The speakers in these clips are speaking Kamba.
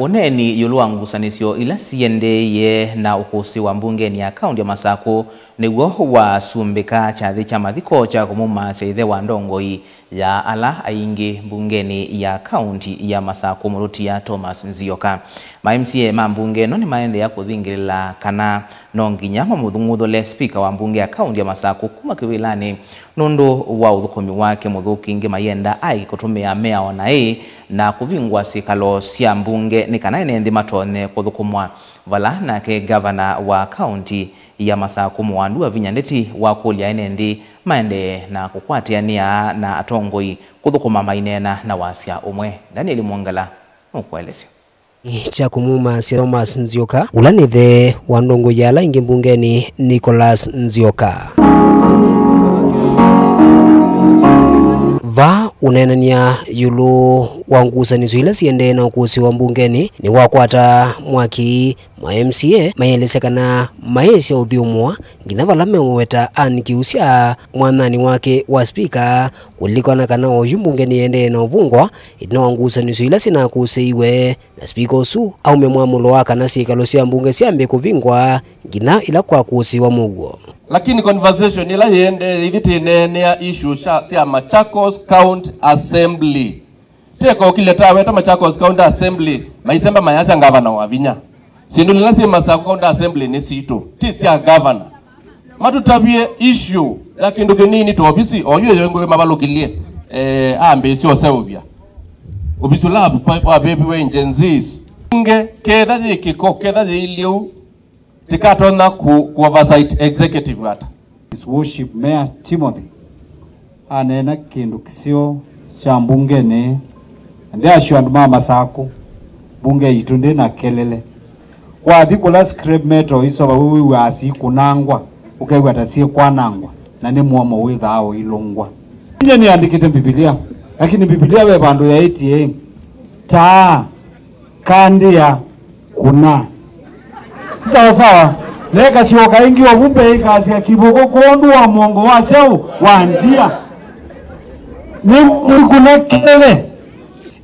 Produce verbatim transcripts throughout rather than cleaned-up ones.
Ũneeni ĩũlũ wa ngusanĩsyo ila siendeeie na ũkũsĩ wa mbungenĩ ya kaũnti ya Masakũ nĩw'o wasumbĩka kyathĩ kya mathiko kya kũmũmaasya ĩthe wa ndongoi ya ala aingĩ mbungenĩ ya kaũnti ya Masakũ, Mũrũtia Thomas Nzioka. Ma M C A ma mbunge ĩno nĩmaendeea kũthingĩlĩla kana no nginya mamũthũng'ũthũle spika wa mbunge ya kaũnti ya Masakũ kuma kĩwĩlanĩ nũndũ wa ũthũkũmi wake mũthũku. Ĩngĩ mayenda aeke kũtũmĩa mĩao naĩ na kũvingũa syĩkalo sya mbunge nĩ kana ene nthĩ matonye kũthũkũmwa, vala nake ngavana wa kaũnti ya Masakũ Mũwandu Wavinya Ndeti wakũlya ene nthĩ maendee na kũkwatĩanĩa na atongoi kũthũkũma maineena na wasya ũmwe. Daniel Mwongela nũkũelesya. Kya kũmũmaasya Thomas Nzioka, ũla nĩ ĩthe wa ndongoi ya ala aingĩ mbungenĩ, Nicholas Nzioka. Vaa ũneenany'a ĩũlũ wa ngusanĩsyo ila siendee na ũkũsĩ wa mbungenĩ, nĩwakwata mwaki. Ma M C A mayĩelesya kana mayĩsya ũthyũmũa nginya vala meũweta Ann Kiusya, mwananĩ wake wa spika, kũlilikana kana oyu mbunge nĩyendee na ũvungwa ĩtina wa ngusanĩsyo ila sinakũsĩiwe, na spika ũsu aume mwamũlo wa kana syĩkalo sya mbunge syambĩe kũvingwa nginya ĩla kwakũsĩwa mũuo. Lakini conversation ĩla yĩendee ĩthi tĩneenea issue sya, sya Machakos County Assembly. Teko ũkilya taweta Machakos County Assembly, maisemba mayasya ngavana Wavinya. Syĩndũ ila syĩ Masakũ County Assembly nĩ sitũ, ti sya ngavana. Matũtavye issue ya kĩndũ kĩnini ta ovisi, oyu ĩyo ĩngĩ mavalũkĩlye, eh, ambĩĩsya ũseũvya. Ovisi ũla wa-, waveviwe Gen Zs. Nge, ketha yĩ kĩko, ketha yĩ iliu, tikatonya ku, ku oversight executive ata? His Worship Mayor Timothy aneena kĩndũ kĩseo kya mbungenĩ, and they assure andũ ma Masakũ, mbunge yitũ ndĩ na kelele. Wathi kũla scrap metal isova wĩw'aa siikũnangwa, ũkew'a ta syĩkwanangwa, na nĩ mũomo wĩthaa ũilũngwa. Nyie nĩandĩkĩte Mbivilia, lakini Mbivilia ve vandũ yaĩtye, taa, kandĩa, kũna. Sawa sawa. Nekasyoka ĩngĩ ovu mbee ĩkasya kĩvũkũ kwondũ wa mwongo wa kyaũ wa ndia. Nĩ mwĩkũna kelele.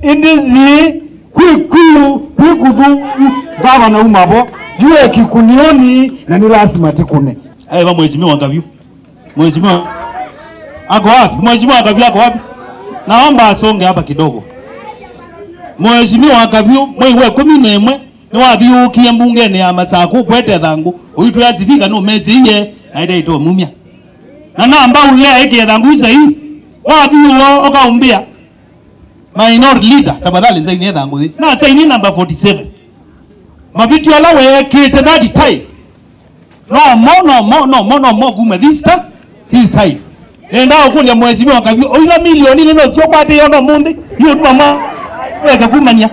Ĩndĩ yĩĩ kwĩ kwĩu, kwĩ kũthũku, ngavana uma vo. Yu e kĩkũnĩonĩ na nĩ lasima tĩkũne. Aĩva Mheshimiwa Kaviu. Mheshimiwa ako wapi? Mheshimiwa Kaviu ako wapi? Naomba asonge hapa kidogo. Mheshimiwa Kaviu, mwei wa ĩkũmi na ĩmwe nĩwathiũũkie mbungenĩ ya Masakũ kwete thangũ, ũitwĩa sivika nũmesĩie na ĩtaĩte ũmumya. Na namba ũlea ĩkĩe thangũ isai, wathiũa ũkaumbĩa. Minority leader, tafadhali nsaini ethangũ thĩ. Na saini number forty-seven. Mavĩtyo ala weekĩte that time. No more, no more, no more, no more kuma this time, this time. Nenda ũkũlya Mheshimiwa Kaviu, oila milioni nĩ no sio kwatĩĩa no mũnthĩ, hiyo tu mama weke kumania.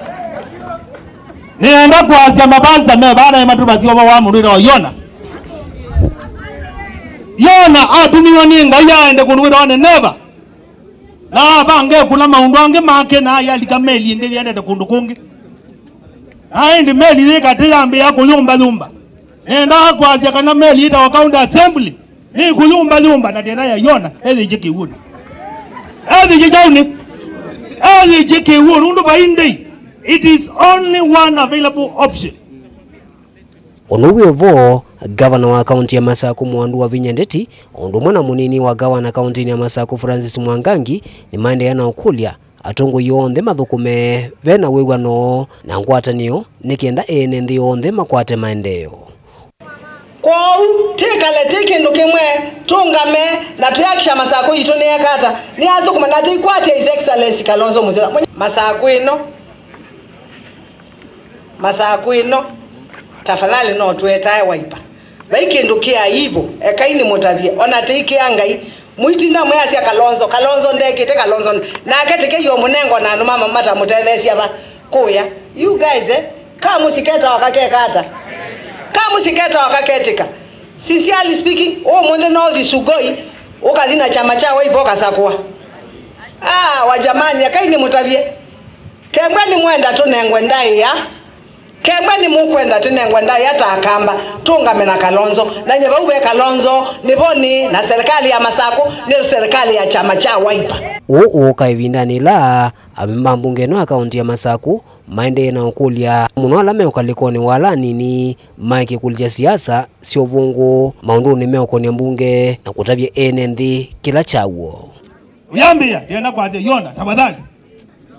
Nenda kwasya mabanja me bana ya matuba sio wa mũndũ wa Yona. Yona atumiwa nĩ Ngai aende kũndũ kwĩtawa Nineva. Na avange kũla maũndũ angĩ make na ayalika meli ĩngĩ yendete kũndũ kũngĩ. Na ĩndĩ meli yĩ katĩ yambĩĩa kũyũmbayũmba. Nendaa kwasya kana meli ĩtawa County Assembly nĩ kũyũmbayũmba na tena ya Yona ethĩkie kĩw'ũnĩ. Ethĩkie kyaũnĩ. Ethĩkie kĩw'ũnĩ ũndũ vai ndei. It is only one available option. Ũndũ wĩ o vo, ngavana wa kaũntĩ ya Masakũ Mwandu Wavinya Ndeti, o ũndũ ũmwe na mũnini wa ngavana kaũntĩnĩ ya Masakũ Francis Mwangangi, nĩmaendeea na ũkũlya atongoi onthe mathũkũme ve na wĩw'ano na ngwatanĩo nĩ kenda ene nthĩ onthe makwate maendeeo. Kwoou, tĩkale tĩ kĩndũ kĩmwe, tũngame na twĩakisha Masakũ yitũ nĩyeka ata, nĩyathũkũma na tĩikwatĩa His Excellency Kalonzo Musyoka. Masakũ ĩno. Masakũ ĩno, tafadhali no tũetae Wiper. Vai kĩndũ kĩ aibu, ekai nĩmũtavye, ona tĩikĩa Ngai. Mũitinda mwĩasya Kalonzo, Kalonzo ndekĩte, Kalonzo n-, nake tĩkĩiwe mũnengo na andũ mama matamũtetheesya va kũya. You guys, eh? Kamũsiketa wakakeka ata? Kamũsiketa wakaketĩka. Sincerely speaking, ũmũnthĩ no ũthi Sugoi, ũkathi na kyama kya Wiper ũkasakũa. Ah, wa jamani, ekai nĩmũtavye. Kengwa nĩmwenda tũnengwe ndaĩa. Kengwa nĩmũkwenda tũnengwe ndaĩa ta Akamba, tũngame na Kalonzo. Na nye vau ve Kalonzo, nĩvo nĩ, na serikali ya Masakũ, nĩ serikali ya kyama kya Wiper. Ũũ ũũka ĩvindanĩ ĩla amemba mbunge ĩno ya kaũntĩ ya Masakũ maendee na ũkũlya mũno ala me ũkalĩkonĩ wa ala anini maĩke kũlikya siasa sya ũvũngũ maũndũnĩ meũkonia mbunge na kũtavya ene nthĩ kĩla kyaw'o. Uyambia, ndienda kwasya, Yona, tafadhali.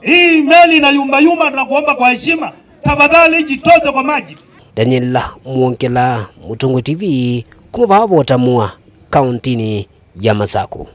Hii meli inayumbayumba, tunakuomba kwa heshima, tafadhali jitoze kwa maji. Daniel Mwongela, Mũtongoi T V, kuma vaa Votamua, kauntinĩ ya Masaku.